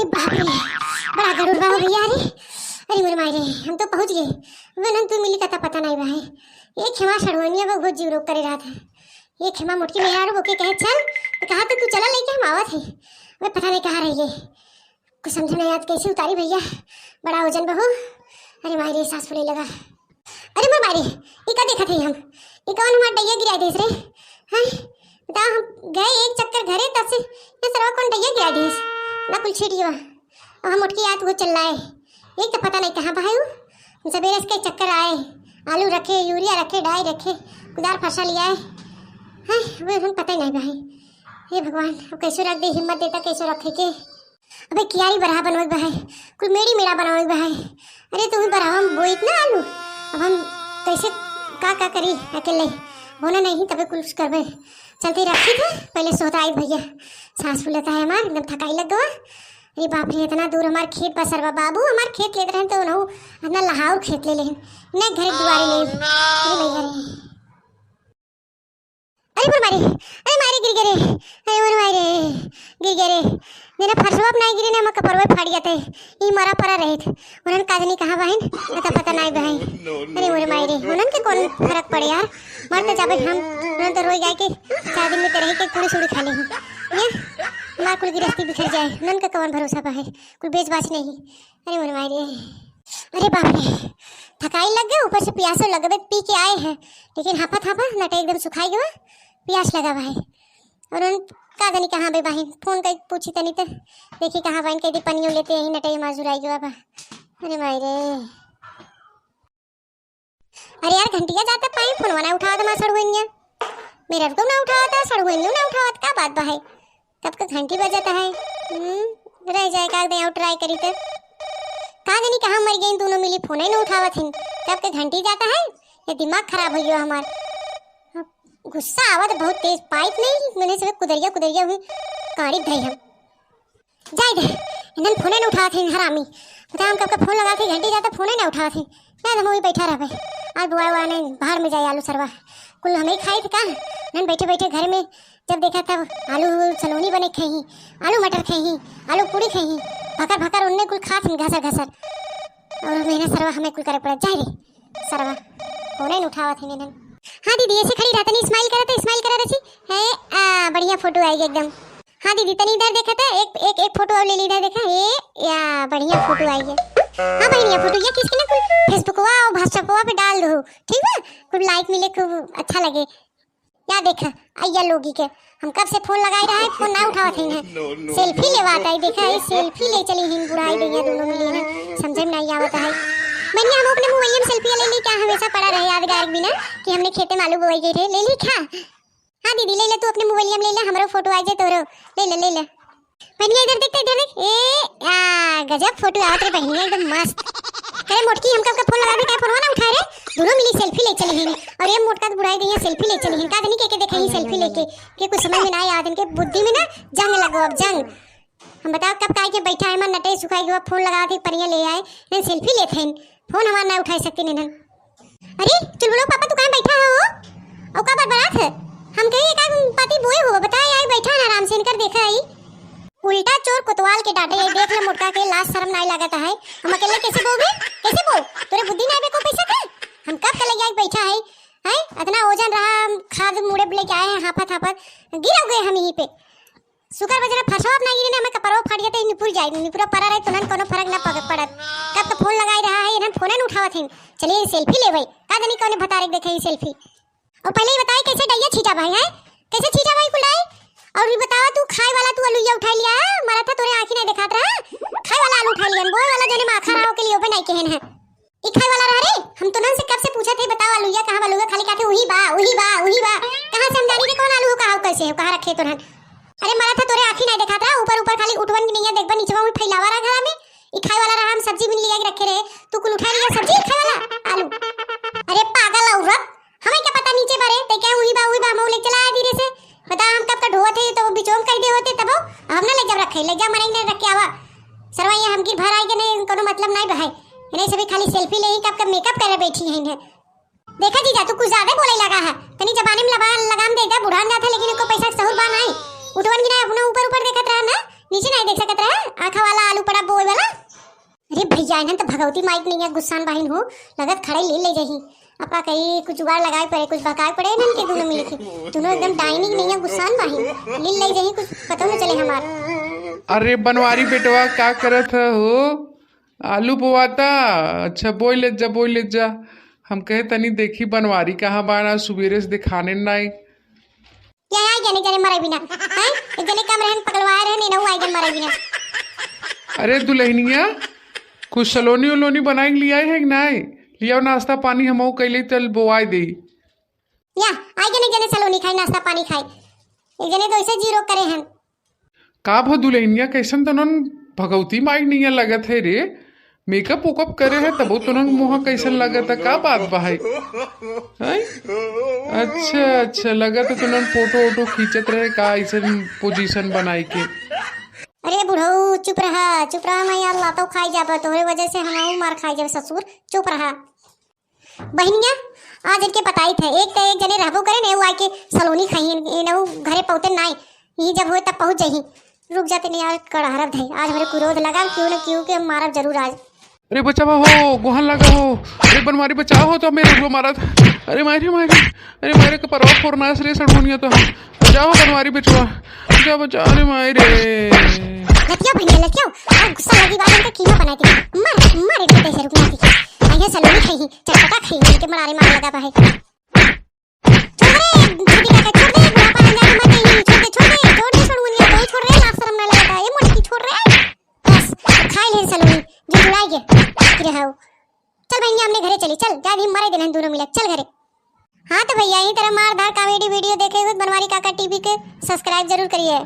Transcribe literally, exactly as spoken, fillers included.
ए बाप रे, बड़ा गरुड़ बा हो भइया रे। अरे मोरे माई रे, हम तो पहुँच गए। वे नन तू मिली का त पता नाई बा है। एक खेमा सड़ुआनिया बा, बहुत जीव रोक करे रहत है। एक खेमा मोटकी मेहरारू ओके कहे चल, तो कहा तो तू चला लेके हम आवत है। वे पता नहीं कहाँ रह गए। कुछ समझ में नहीं आवत कैसे उतारी भइया, बड़ा वजन बा हो। अरे माई रे, सांस फूले लगा। अरे मोर माई रे, ई का देखत हई हम? ई कौन हमार डैया गिराइ देस रे? हैं? बता, हम गए एक चक्कर घरे, तब से ये सरवा कौन डैया गिराइ देस? ना कुल छीट गवा। अब हम उठ के आत वो चल लाए। एक तो पता नहीं कहाँ बा है उ। सबेरे से के चक्कर आए, आलू रखे, यूरिया रखे, डाई रखे, कुदार फरसा लियाए। हैं, वो हम पता ही नहीं बा है। हे भगवान, अब कैसे रख दे, हिम्मत देता कैसे रखे के। अबे कियारी बरहा बनवे के बा है, कुल मेड़ी मेड़ा बनवे के बा है। अरे तू भी बरहा में बोइत ना आलू, अब हम कैसे का का करी अकेले, बोना नहीं तबे कुछ करबे। चलते रखी थे, पहले सोता आई भइया, सांस फूलता है हमार, एकदम थकाई लग गवा। अरे बाप रे, इतना दूर हमार खेत बा सरवा बाबू, हमार खेत लेत रहन तो उनहु इतना लहाऊ खेत ले लेन, नहीं घर दुआरे ले। अरे भइया रे। अरे मोर माई रे, अरे माई रे, गिर गए रे, अरे मोर माई रे, गिर गए रे। जेना फरसवा पे नाई गिरे ना, हम कपरवे फाड़ गया थे। ई मरा परा रहित। उन्हन का जनी कहाँ बहिन, पता, पता नाई बहिन। अरे मोर माई रे, उन्हन के कौन फरक पड़े यार। मर तो जाबे हम, उन्हन तो रोई गाय के चार दिन में तो रही के पूरी सूड़ी खा ले। ये हमार कुल गिरस्ती बिखर जाए, उन्हन का कौन भरोसा बा है, कुल बेच बाच नहीं। अरे मोर माई रे, अरे बाप रे, थकाई लग गए, ऊपर से पियासो लग गए, पी के आए हैं, लेकिन हाफत हाफत नटे एकदम सुखाई गवा, पियास लगा बा है। और उन का जानी कहाँ बे बाहिन, फोन कई पूछी तनी त, देखी कहाँ बाहिन, कह दी पनियो लेते यही नटे माजुराई गवा बा। अरे माई रे, अरे यार, घंटिया जाता पाई, फोनवा ना उठावत हमार सड़ुआनिया। मेरा रुको ना उठावत है, सड़ुआनिया ना उठावत, का बात बा है? कब का घंटी बजत है? हम्म, रह जाए का दे, ट्राई करी ते। का जानी कहाँ मर गई दोनों मिली, फोन ही ना उठावत हिन। कब के घंटी जाता है, ये दिमाग खराब हो गया हमार। गुस्सा आवत बहुत तेज, पाइप नहीं, मैंने सब कुदरिया कुदरिया हुई, काड़ी धई हम। जाए दे, इन्हन फोने न उठावत है हरामी। बता, हम कब का फोन लगावत है, घंटी जाता फोने न उठावत है। जाए दे, हम वही बैठा रहबे। आज बुआ हुआ ने बाहर में जाए आलू सरवा। कुल हमें खाई थे का? इन्हन बैठे बैठे घर में जब देखा तब आलू सलोनी बने खाई, आलू मटर खाई, आलू पूड़ी खाई, भकर भकर उनने कुल खात हैं घसर घसर। और मेहनत सरवा हमें कुल करे पड़ा। जाए रे सरवा, फोने न उठावत है इन्हन। हाँ दीदी, ऐसे खड़ी रहता नहीं, स्माइल करत है, स्माइल करत है। है, आ, बढ़िया फोटो आएगी एकदम। हाँ दीदी, तनी इधर देखा था, एक, एक, एक फोटो और ले ली, इधर देखा, ये या बढ़िया फोटो आई है। हाँ बहनिया, फोटो ये खींच के ना कुल Facebookवा और WhatsAppवा पे डाल दो, ठीक बा? खूब लाइक मिले, खूब अच्छा लगे। या देखा, अइया लोगी के, हम कब से फोन लगाई रहा है, फोन ना उठावत है। सेल्फी लेवात आई, देखा, ये सेल्फी ले चली हिन, बुढ़ाई गई है दोनों मिली ना, समझे में नहीं आवत है। बहनिया, हम अपने मोबाइल में सेल्फी ले ली, क्या हमेशा पड़ा रहे यादगार बिना कि हमने खेते में आलू बोई गई रहे, ले ली क्या? हाँ दीदी, ले ले, तू अपने मोबाइलिया में ले ले, हमरो फोटो आ जाए तोरो। ले ले, ले ले। बहनिया इधर देख, इधर देख। ए, आ, गजब फोटो आवत रे बहनिया, एकदम मस्त। अरे मोटकी, हम कब का फोन लगा दे, क्या फोनवा ना उठा रे? दोनों मिली सेल्फी ले चली हैं। और ये मोटका तो बुढ़ाई गई है, सेल्फी ले चली हैं। का जानी के, के देखे ही सेल्फी लेके, के कुछ समझ में ना आया, इनके बुद्धि में ना जंग लगो, अब जंग। हम बताओ कब का के बैठा है, मन नटे सुखाई गवा, फोन लगा के पनिया ले आए, इन्हन सेल्फी लेत हैं, फोन हमार ना उठाई सकती इन्हन। अरे चुलबुलो पापा, तू कहाँ बैठा है हो? और का बड़बड़ात है? हम कही एक आध पाती बोए हो, बताए आई बैठा है आराम से, इनकर देखा आई। उल्टा चोर कोतवाल के डांटे, ये देख ले मोटका के लाज शर्म नाई लागत है। हम अकेले कैसे बोबे? कैसे बो? तोरे बुद्धि नाई बे को पैसा का? हम कब के लगे आई बैठा है, हैं? इतना ओजन रहा, हम खाद मुड़े लेके आए हैं, हाफत हाफत गिर गए हम यहीं पे। सुकर बजरा फरसवा अपना गिरे ना, हमें कपरवा फाट गया, तो निपुर जाए, निपुरा परा रहे, तो नन कोनो फर्क ना पग-, पड़त। कब तो फोन लगाई रहा है, इन्हन फोने न उठावत हैं। चलिए, सेल्फी ले भाई, का जानी कौने भतारे के देखे ही सेल्फी। और पहले ही बताए, कैसे डैया छीटा भाई, हैं? कैसे छीटा भाई कुल डाई? और ये बतावा, तू खाए वाला, तू अलुइया उठा लिया है, मरा था तोरे आँखी नहीं दिखात रहा, खाए वाला आलू उठा लिया, बोए वाला जोने माखा रहा हो के लिए ओपे नहीं कहन है। ई खाए वाला रहा रे, हम तो नन से कब से पूछत है, बताओ आलूया कहाँ बा, आलूया खाली कहते उही बा, उही बा, उही बा। कहाँ से हम जानी रे कौन आलू हो, कहाँ हो, कैसे हो, कहाँ रखे तो रहन। अरे मरा था तोरे आँखी नहीं देखात रहा, ऊपर ऊपर खाली उठवन की नैया देखबा, नीचवा में फैलावा रहा घरा में। ई खाए वाला रहा, हम सब्जी भी लिया के रखे रहे, तू कुल उठा लिया सब्जी खाए वाला आलू। अरे पागल औरत, हमें क्या पता नीचे बारे, ते क्या उही बा, उही बा, हम ले चला आए धीरे से। बता, हम कब का ढोवत है, तो बिचोम कह दे होते तब हम ना ले जब रखे, ले जा मरेंगे रख के आवा। सरवा ये हमकी भर आई के नहीं, कोनो मतलब नहीं बहाई। इन्हें सभी खाली सेल्फी ले ही, कब कब मेकअप करे बैठी है इन्हें। देखा जीजा, तू कुछ ज्यादा बोले लगा है, तनी जबानी में लबा-, लगाम दे दे, बुढ़ान जाता है, लेकिन इनको पैसा सहूर बा नहीं। उठवन की ना अपना ऊपर ऊपर देखत रहा ना, नीचे नहीं देख सकत रहा, आँखा वाला आलू। इन्हन तो भगवती माई के नैया गुस्सान बाहिन हो, लगत खड़े लील ले जाही। अपा कही कुछ जुगाड़ लगाए पड़े, कुछ बहकाए पड़े इन्हन के दुनो मिलके। दुनो एकदम डाइनी के नैया गुस्सान बाहिन, लील ले जाही, कुछ पतो न चले हमार। अरे बनवारी बेटवा, का करत ह हो? आलू बोआता? अच्छा, बोई लेत जा, बोई लेत जा। हम कहे तनी देखी बनवारी कहाँ बाना, सुबेरे से देखाने नाई। या आई गने जने मरे बिना, हैं? एक जने कम रहन, पगलवाए रहन, इनहू आई गन मरे बिना। अरे दुलहिनिया, कुछ सलोनी उलोनी बनाई के लियाए है कि नाई? लियाओ नाश्ता पानी, हमहू कैले तल बोआई देई। या आई गने जने सलोनी खाई, नाश्ता पानी खाई। एक जने तो ऐसे जीरो करे हन। का भो दुलहिनिया, कैसन तोनन भगवती माई नैया लगत है रे? मेकअप उकअप करे है तबो तोनन मुँह कैसन लगत है, का बात बा है? हैं? अच्छा अच्छा, लगत है तोनन फोटो वोटो खींचत रहे का, ऐसन पोजीशन बनाई के? अरे बुढ़ऊ, चुप रहा, चुप रहा, मैं यहाँ लातो खाई जाबा, तोहरे वजह से हमहू मार खाई जाबे ससुर, चुप रहा। बहिनिया, आज इनके बताई थे, एक त एक जने रहबो करे ने, उ आके सलोनी खाई, इनहू घरे पहुँचते नाई, ई जब होए तब पहुँच जाही। रुक जाते नहीं यार, कड़हरब धई, आज हमरे क्रोध लगा, क्यों न क्यों के हम मारब जरूर आज। अरे बचावा हो, गोहन लगा हो, अरे बनवारी बचाओ हो, तो हमें रुगो मारा था। अरे मारे मारे, अरे मारे के परवा फोरना रे सड़मुनिया तो हम। बचाओ बनवारी बेटवा, बचाओ बचाओ, अरे माई रे। लतियाओ भैया लतियाओ, और गुस्सा लगी बात इनका कीमा बनाई थी, मार मार इनके पैसे रुकना थी। आइए सलोनी खाई, चटपटा खाई, इनके मरारे मार लगा बा है। छोड़ दे, छोड़ दे, छोड़ दे, बुढ़ापा आ जाए, मर जाएंगे, छोड़ दे, छोड़ दे, छोड़ दे, सड़मुनिया, कोई छोड़ रहे, लाज शर्म ना लगता, ये मोटकी छोड़ रहे। बस, खाई ले सलोनी, जो जुड़ाई गए, कि रहो। चल बहनिया, हमने घरे चली, चल, जा भी मरे दिन हम दोनों मिलक, चल घरे। हाँ तो भैया, यही तरह मारधार comedy video देखे हुए बनवारी काका टीवी के subscribe जरूर करिए।